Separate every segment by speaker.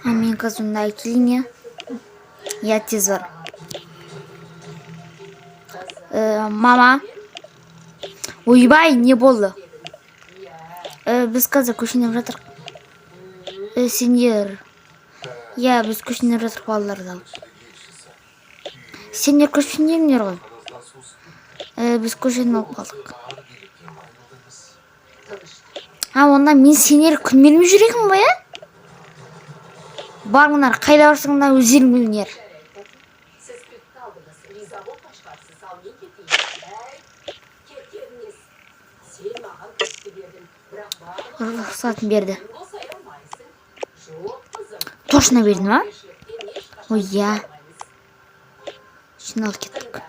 Speaker 1: А мен қазір онда әкелейін, иә? Иә, тез бар. Мама. Ойбай, не болды? Біз қазір көшеніп жатырық. Сендер. Иә, біз көшеніп жатырық балаларды алып. Сендер көшендеңдер ғой. Біз көшені алып қалдық. А, онда мен сендер күн бермей жүрекім ғой, иә? Барыңдар, қайда барсаңдар өздерің біліңдер.
Speaker 2: Сіз кілтті алдыңыз, риза болған шығарсыз, ал мен кетейін. Әй, кеткеніңіз. Сен маған кілтті бердің, бірақ барлық
Speaker 1: Рұқсатын берді.
Speaker 2: босай алмайсың. Жоқ, қызым.
Speaker 1: Точно берді ма?
Speaker 2: Жауапкершіліктен ешқашан
Speaker 1: Ой, иә.
Speaker 2: алмаймыз.
Speaker 1: Жиналып кеттік.
Speaker 2: Тыңда.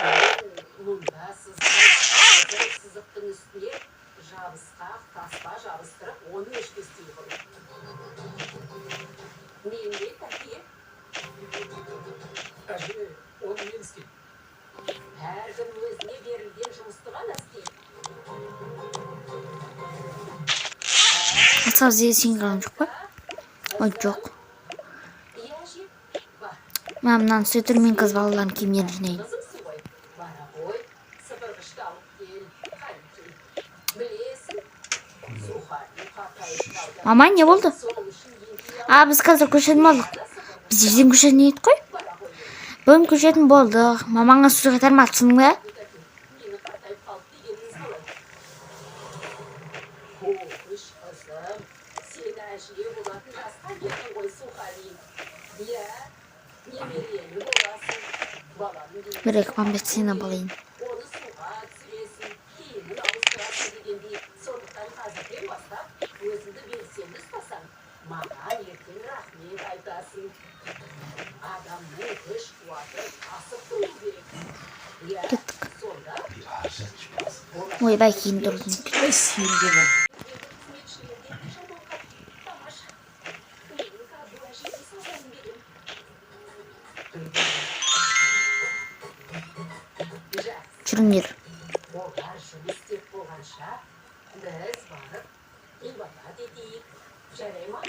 Speaker 2: Мен мұнда сызған сызықтың үстіне жабысқақ таспа жабыстырып, оны өшпестей қыл. Мен де, тәке.
Speaker 3: Әже, оны мен істеймін.
Speaker 2: Әркім өзіне берілген жұмысты ғана істейді.
Speaker 1: Асау сен қалған жоқ па? Ой, жоқ.
Speaker 2: Иә, әже. Бар.
Speaker 1: Мә, мынаны істей тұр, мен қазір балалардың киімдерін жинайын.
Speaker 2: Қызымсың ғой. Бара ғой, сыпырғышты алып кел. Қанекей. Білесің, Сухарин қартайып қалды.
Speaker 1: Мама, не болды?
Speaker 2: Сол үшін еңкейе
Speaker 1: А, біз қазір көшетін болдық. Біз ертең көшетін едік қой. Бүгін көшетін болдық. Мамаңа сөз қайтарма, түсіндің бе?
Speaker 2: Мені қартайып қалды дегеніңіз қалай? Қош, қызым, сен әже болатын жасқа келдің ғой, Сухарин. Иә, немерелі боласың. Баланың денесі
Speaker 1: Бір екі памперс жинап алайын.
Speaker 2: Оны суға түсіресің, киімін ауыстырасың дегендей. Сондықтан қазірден бастап өзіңді белсенді ұстасаң, маған ертең рахмет айтасың. Адамның күш қуаты асып тұру керек. Иә,
Speaker 1: Кеттік.
Speaker 2: сонда
Speaker 1: Ойбай, киім тұрдым.
Speaker 4: Ой, сен де бір.
Speaker 2: Қызметшілерден де жаман тамаша. Менің Кабу әжеме сазайын берем. Жақсы.
Speaker 1: Жүріңдер.
Speaker 2: Олар жұмыс істеп болғанша біз барып ғибадат етейік. Жарай ма?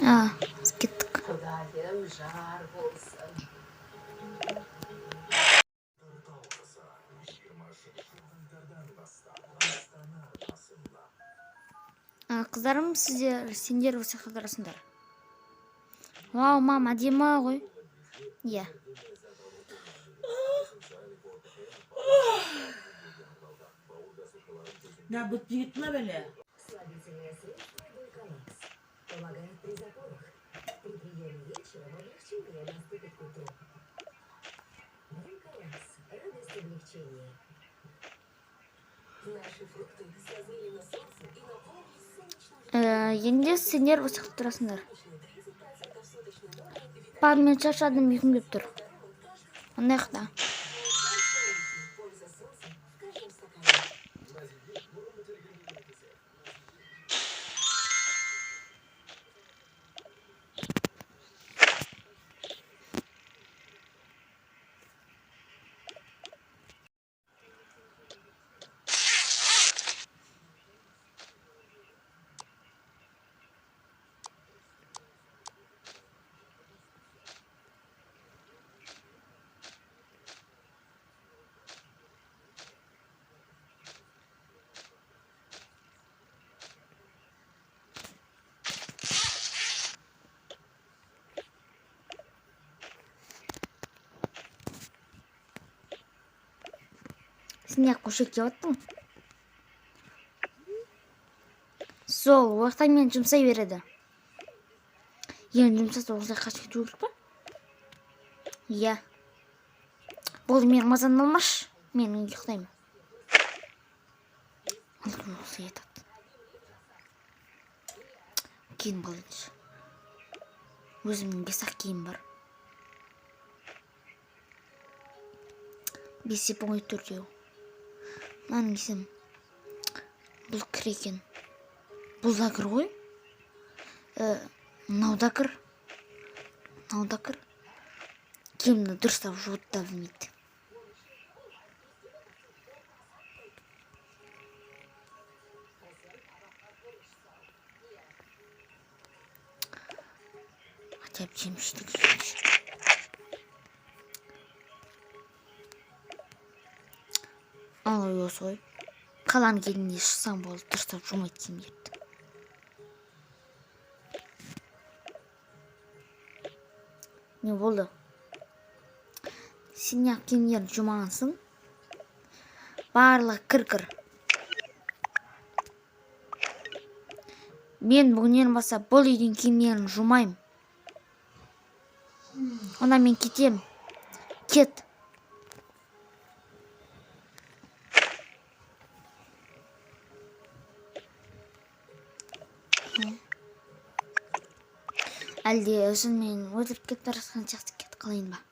Speaker 1: А, біз кеттік.
Speaker 2: Құдайым жар болсын.
Speaker 1: А, қыздарым, сіздер, сендер осы жақта тұрасыңдар. Вау, мам, әдемі ғой. Иә.
Speaker 4: Мына бұт жігіт мына бәле.
Speaker 2: Слабительное средство Дулькалакс. Помогает при запорах. При приеме вечером облегчение наступит к утру. Дулькалакс. Радость облегчения. Наши фрукты созрели на солнце и наполнились солнечным
Speaker 1: Енді сендер осы жақта тұрасыңдар.
Speaker 2: 30% суточной нормы
Speaker 1: Па, мен шаршадым, ұйқым келіп тұр. Мына жақта.
Speaker 2: Польза солнца в каждом стакане.
Speaker 1: Сен неғып көшек деп аттың? Сол, уақытта мені жұмсай береді. Енді жұмсаса, осылай қашып кету керек па? Иә. Болды, менің мазамды алмашы. Мен ұйықтаймын. Осылай айтады. Киініп алайыншы. Өзімнің бес-ақ киім бар. Бес еп оңай төртеу. Мынаны кисем. Бұл кір екен. Бұл да кір ғой. Мынау да кір. Мынау да кір. Киімді дұрыстап жуып та білмейді. Хотя бы жеміс-жидек жейінші. Ой, осы ғой. Қаланың келініне шықсаң болды, дұрыстап жумайды киімдерді. Не болды? Сен неғып киімдерін жумағансың? Барлығы кір-кір. Мен бүгіннен бастап бұл үйдің киімдерін жумаймын. Онда мен кетем. Кет. Әлде өзіммен өтірік кетіп бара жатқан сияқты кетіп қалайын ба?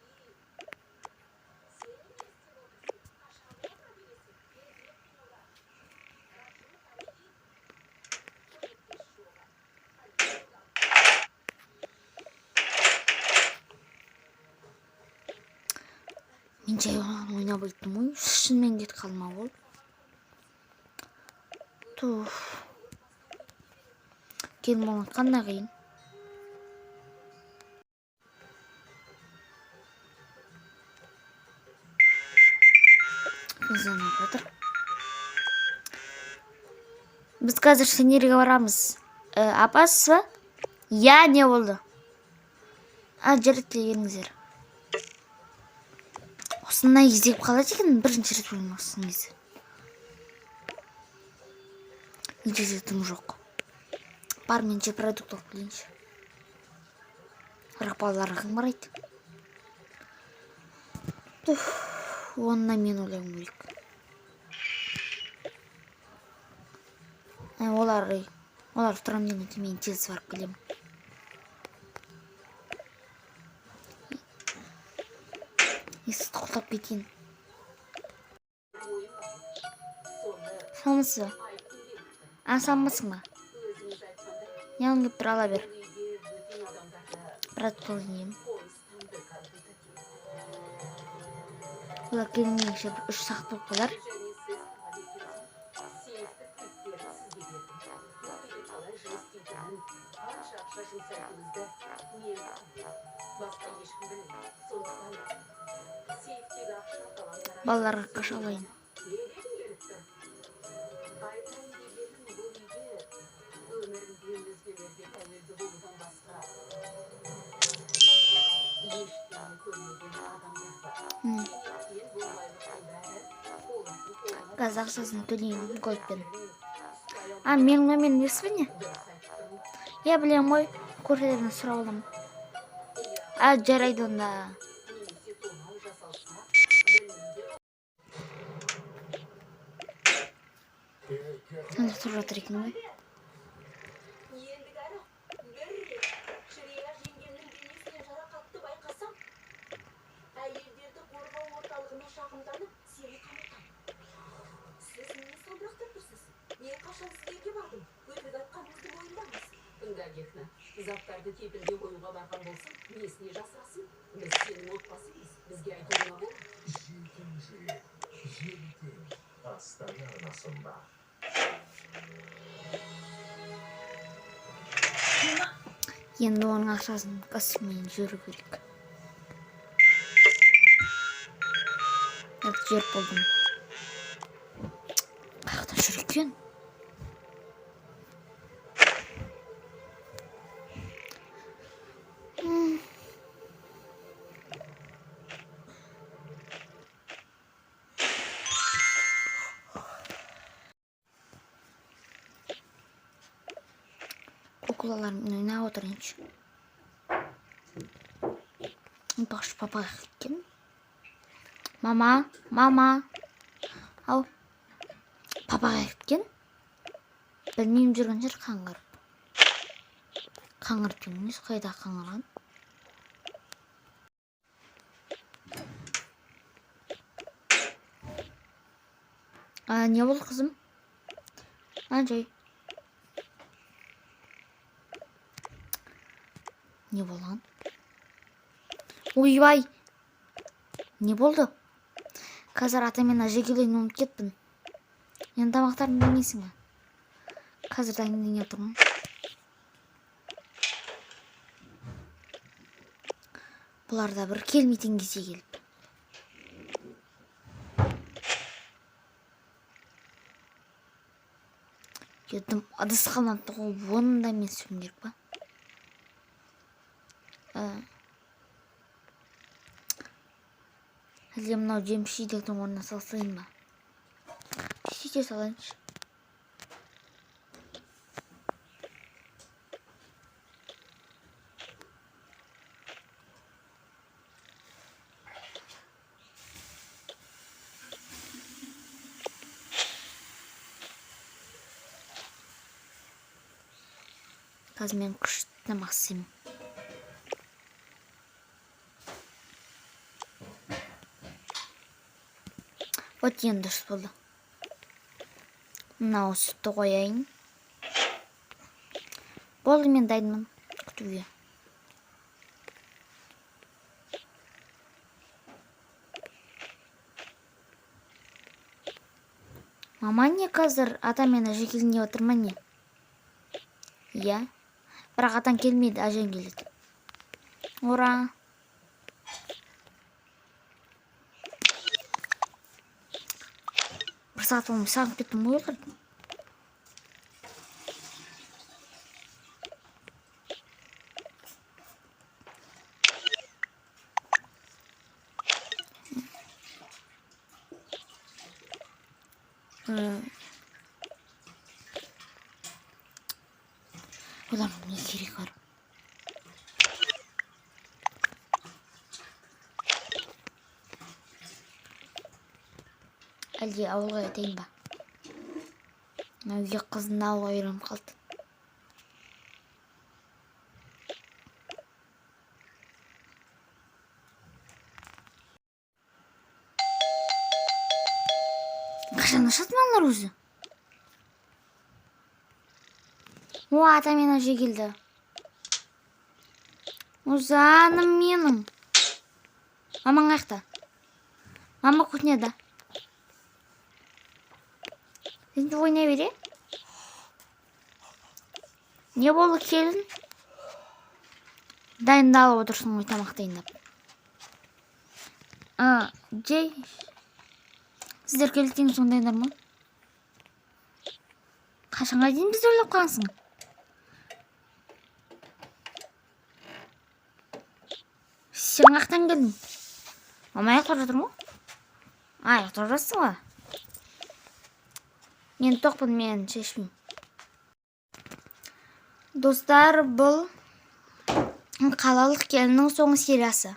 Speaker 1: Мен жай оған ойнап айттым ғой. Шынымен кетіп қалма ол. Туф. Келін болған қандай қиын. Звонок жатыр. Біз қазір сендерге барамыз. Апасыз ба? Иә, не болды? А, жарайды, келіңіздер. Осындай кезде қалады екен бірінші рет ойнаған кезде. Үйде дым жоқ. Бар, мен же продукт алып келейінші. Бірақ балаларға кім қарайды? Туф, оны мен ойлауым керек. Олар тұрамын дегенше мен тез барып келемін. Есікті құлыптап кетейін. Саламатсыз ба? А, саламатсың ба? Не алғың келіп тұр, ала бер. Брат, жеймін. Олар келгенше бір 3 сағат болып қалар.
Speaker 2: Және сіз талап еткен сейфті кілттерін сізге бердім. Бұл үйде қалай жұмыс істейтінін, қанша ақша жұмсайтыныңызды мен білемін. Басқа ешкім білмейді. Сондықтан сейфтегі ақша талан-тараж
Speaker 1: Балаларға қаша алайын.
Speaker 2: Не дегің келіп тұр? Айтайын дегенім, бұл үйде өмірінде өзгелерге тәуелді болудан басқа ештеңе көрмеген адамдар бар. Кенеттен бұл байлықтың бәрі олардың қолына
Speaker 1: Қазір ақшасын төлеймін кольтпен.
Speaker 2: ұстай
Speaker 1: А, менің номерім білесіз бе, не?
Speaker 2: Дұрыс айтып тұрмын.
Speaker 1: Иә, білемін ғой. Көршілерден сұрап аламын. А, жарайды онда.
Speaker 2: Немесе тонау жасалса, білімді
Speaker 1: Сонда тұрып жатыр екен ғой.
Speaker 2: Ендігәрі бір рет Шрия жеңгемнің денесінен жарақатты байқасам, әйелдерді қорғау орталығына шағымданып, сені қаматамын. Сіз не сандырақтап тұрсыз? Мен қашан сіздерге бардым? Өтірік айтқаныңызды мойындаңыз. Тыңда, Гехна, заттарды кепілге қоюға барған болсаң, несіне жасырасың? Біз сенің отбасыңбыз, бізге айтуыңа болады.
Speaker 5: Жетінші жеті Астана арнасында.
Speaker 1: Енді оның ақшасын каспиймен жіберу керек. Так, жіберіп болдым. Қай жақта жүр екен? Куклалармен ойнап отырайыншы. Айтпақшы, папа екен. Мама, мама. Ау. Папа кеткен? Білмеймін, жүрген жер қаңғырып. Қаңғырып деген несі, қайда қаңғырған? А, не болды, қызым? А, жай. Не болған? Ойбай! Не болды? Қазір ата мен әже келгенін ұмытып кетіппін. Енді тамақтарын бермейсің ба? Қазір дайындайын тұрмын. Бұлар да бір келмейтін кезде келіп. Дым ыдыс қалмапты ғой, оны да мен сүруім керек па? Әлде мынау жеміс жидектің орнына салсайын ба? Сөйте салайыншы. Қазір мен күшті тамақ істеймін. Вот, енді дұрыс болды. Мынау сүтті қояйын. Болды, мен дайынмын күтуге. Мама, не, қазір ата мен әже келейін деп отыр ма, не? Иә, бірақ атаң келмейді, әжең келеді. Ура! Бір сағат болмай сағынып кеттім ғой оларды. Олардың не керегі бар? Әлде ауылға айтайын ба? Мынау үйге қыздың ауылға үйреніп қалды. Қашан ашады мыналар өзі? О, ата мен әже келді. О, жаным менің. Мамаң қаяқта? Мама кухняда. Енді ойнай бере. Не болды, келін? Дайындалып отырсың ғой, тамақ дайындап. А, жей. Сіздер келген сондайлар ма? Қашанға дейін бізді ойлап қаласың? Сен қаяқтан келдің? Мама, ұйықтап жатырмын ғой. А, ұйықтап жатсың ғой. Мен тоқпын, мен шешпеймін. Достар, бұл қалалық келіннің соңғы сериясы.